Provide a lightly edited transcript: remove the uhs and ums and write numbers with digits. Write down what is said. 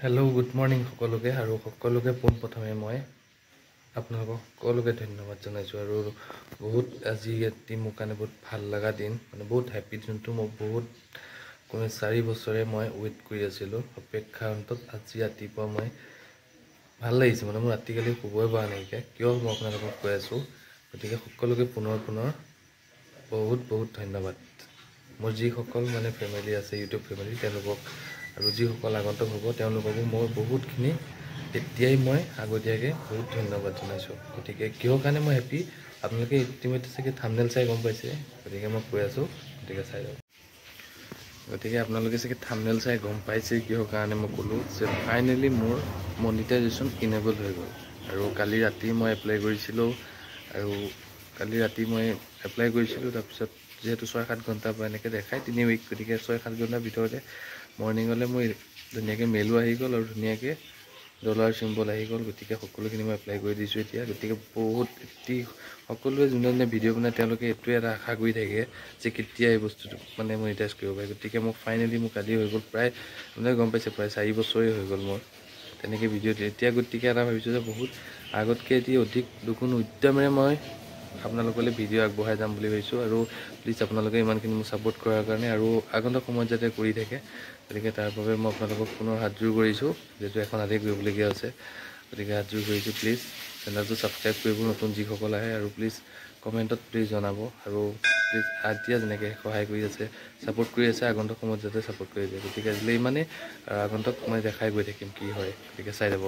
Hello', good morning সকলোকে আৰু সকলোকে পোনপ্ৰথমে মই আপোনালোকক সকলোকে ধন্যবাদ জনাইছোঁ। আৰু বহুত আজি এটি মোৰ কাৰণে বহুত ভাল লগা দিন, মানে বহুত হেপী, যোনটো মই বহুত কমেও 4 বছৰে মই ৱেইট কৰি আছিলোঁ। অপেক্ষাৰ অন্তত আজি ৰাতিপুৱা মই ভাল লাগিছে। মানে মোৰ ৰাতি কালি শুবই পৰা নাইকিয়া। কিয় মই আপোনালোকক কৈ আছোঁ। গতিকে সকলোকে পুনৰ পুনৰ বহুত বহুত ধন্যবাদ। মোৰ যিসকল মানে ফেমিলি আছে, ইউটিউব ফেমিলি, তেওঁলোকক আৰু যিসকল আগন্তুক হ'ব, তেওঁলোককো মই বহুতখিনি এতিয়াই মই আগতীয়াকৈ বহুত ধন্যবাদ জনাইছোঁ। গতিকে কিহৰ কাৰণে মই হেপী, আপোনালোকে ইতিমধ্যে চাগে থামনেল চাই গম পাইছে। গতিকে মই কৈ আছোঁ, গতিকে চাই লওক। গতিকে আপোনালোকে চাগে থামনেল চাই গম পাইছে কিহৰ কাৰণে মই ক'লোঁ যে ফাইনেলি মোৰ মনিটাইজেশ্যন ইনেবল হৈ গ'ল। আৰু কালি ৰাতি মই এপ্লাই কৰিছিলোঁ আৰু কালি ৰাতি মই এপ্লাই কৰিছিলোঁ। তাৰপিছত যিহেতু 6-7 ঘণ্টা বা এনেকৈ দেখায় 3 উইক, গতিকে 6-7 ঘণ্টাৰ ভিতৰতে মৰ্ণিঙলৈ মোৰ ধুনীয়াকৈ মেইলো আহি গ'ল আৰু ধুনীয়াকৈ ডলাৰ চিম্বল আহি গ'ল। গতিকে সকলোখিনি মই এপ্লাই কৰি দিছোঁ এতিয়া। গতিকে বহুত অতি সকলোৱে যোনে যোনে ভিডিঅ' বনায়, তেওঁলোকে এইটোৱে এটা আশা কৰি থাকে যে কেতিয়া এই বস্তুটো মানে মনিটাইজ কৰিব পাৰে। গতিকে মোক ফাইনেলি মোৰ কালি হৈ গ'ল। প্ৰায় আপোনালোকে গম পাইছে, প্ৰায় 4 বছৰেই হৈ গ'ল মোৰ তেনেকৈ ভিডিঅ' এতিয়া। গতিকে এটা ভাবিছোঁ যে বহুত আগতকৈ এতিয়া অধিক দুগুণ উদ্যমেৰে মই আপোনালোকলৈ ভিডিঅ' আগবঢ়াই যাম বুলি ভাবিছোঁ। আৰু প্লিজ আপোনালোকে ইমানখিনি মোক ছাপোৰ্ট কৰাৰ কাৰণে আৰু আগন্তুক সময়ত যাতে কৰি থাকে, গতিকে তাৰ বাবে মই আপোনালোকক পুনৰ হাতযোৰ কৰিছোঁ। যিহেতু এখন হাতেই কৰিবলগীয়া হৈছে, গতিকে হাতযোৰ কৰিছোঁ। প্লিজ চেনেলটো ছাবস্ক্ৰাইব কৰিব নতুন যিসকল আহে আৰু প্লিজ কমেণ্টত প্লিজ জনাব। আৰু প্লিজ এতিয়া যেনেকৈ সহায় কৰি আছে, ছাপোৰ্ট কৰি আছে, আগন্তুক সময়ত যাতে ছাপোৰ্ট কৰি যায়। গতিকে আজিলৈ ইমানেই আৰু আগন্তুক মই দেখাই গৈ থাকিম কি হয়। গতিকে চাই যাব।